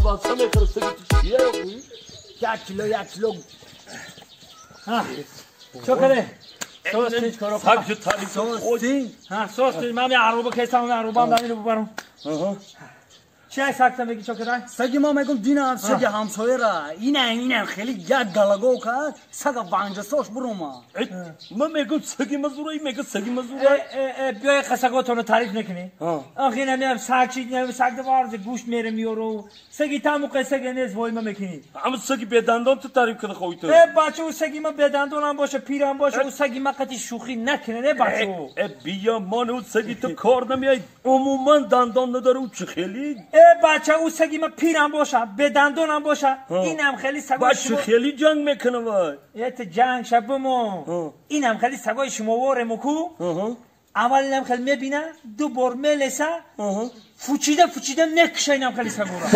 Колбаса мехӯрад, саги ту чия? 1 кило, 1 кило. Чо каде? Соз тинч коро. Саг шу тариф. Соз. Ҳа, соз тинч, ман аруба кесам, арубам дар бубарам. Чӣ сагта меги, чо кадай? Саги ма мегум, динам саги ҳамсояра инам хеле як галагов кард, сага ванҷасош бурома. Ман мегум, саги мазура, мега саги мазура. Биёй, қасаготонро тариф накунӣ. Охи намеам саг чи, саг даварзи гӯшт мерем миёру саги тамуқе сага нест, войма мекунӣ. Ама саги бедандон ту тариф када хоҳӣ ту. Э бача, ӯ саги ма бедандонам боша, пирам боша, ӯ саги ма қати шӯхӣ накунӣ, не бача. Э, бия, ман ӯ саги ту кор намеяй, умуман дандон надора, ӯ чӣ хеле? Э бача, ӯ саги ма пирам боша, бедандонам боша, инам хеле сагои шумо хеле ҷанг мекунад вай. Эт ҷанг шабамо, инам хеле сагои шумоворему ку, аввал инам хеле мебина, ду бор мелеса, фучида фучида мекуша инам хеле сагора.